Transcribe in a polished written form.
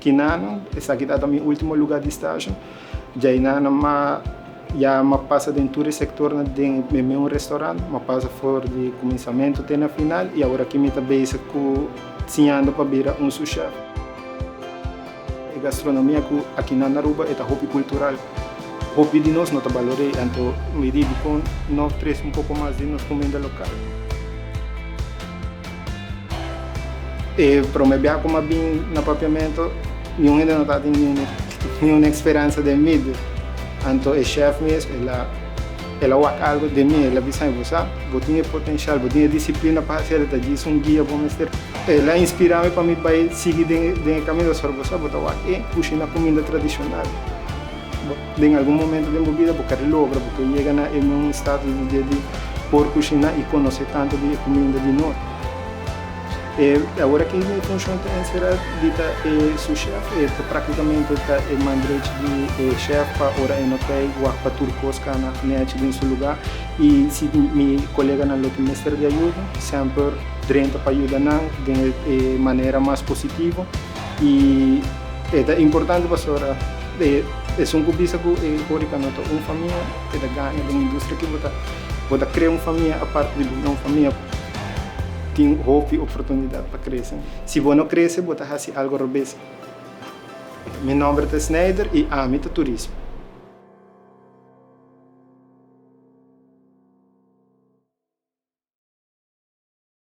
Kinano, esaki tabata mi ultimo luga di stage. Djaina nan m'a ya m'a pasa den tur e sectornan den e meun restaurant, m'a pasa for di cuminsamento te na final y awor aki mi ta bezig cu siñando pa bira un sous chef. E gastronomia cu aki nan na Aruba e ta hopi cultural. Hopi di nos no ta balor'é, anto mi di dicon no trece un poco mas di nos cuminda local. E prome biaha cu m'a bin na Papiamento, niun hende no tabatin niun experansa den mi. Anto e chef mes el a el a wak algo den mi, el a bisa mi, bo sa, bo tin e potencial, bo tin e disciplina pa haci, el ta djis un guia bo mester. El a inspira mi pa mi bai sigui den e caminda, pasobra bo sa, bo ta wak e cushina cuminda tradicional. Den algun momento den bo bida bo kere logra, bo ke yega na e un status di dia di por kushiná i konosé tantu di e kuminda di nos. E awor aki mi funshon ta enserá di ta e su shèf, e ta praktikamente ta e man drechi di e shèf pa ora e no ta ei wak pa tur kos kana nèchi den su lugá i si mi koleganan lo tin mester di ayuda semper drenta pa yuda nan den e manera mas positivo i e ta importante pasobra E esun ku bisa ku e horica no ta un famia, e ta gaña den industria ki bo ta bo ta krea un famia aparte di bo un famia tin hopi oportunidat pa krese. Si bo no krese bo ta hasi algo robes. Mi nomber ta Snijder i ami ta turismo.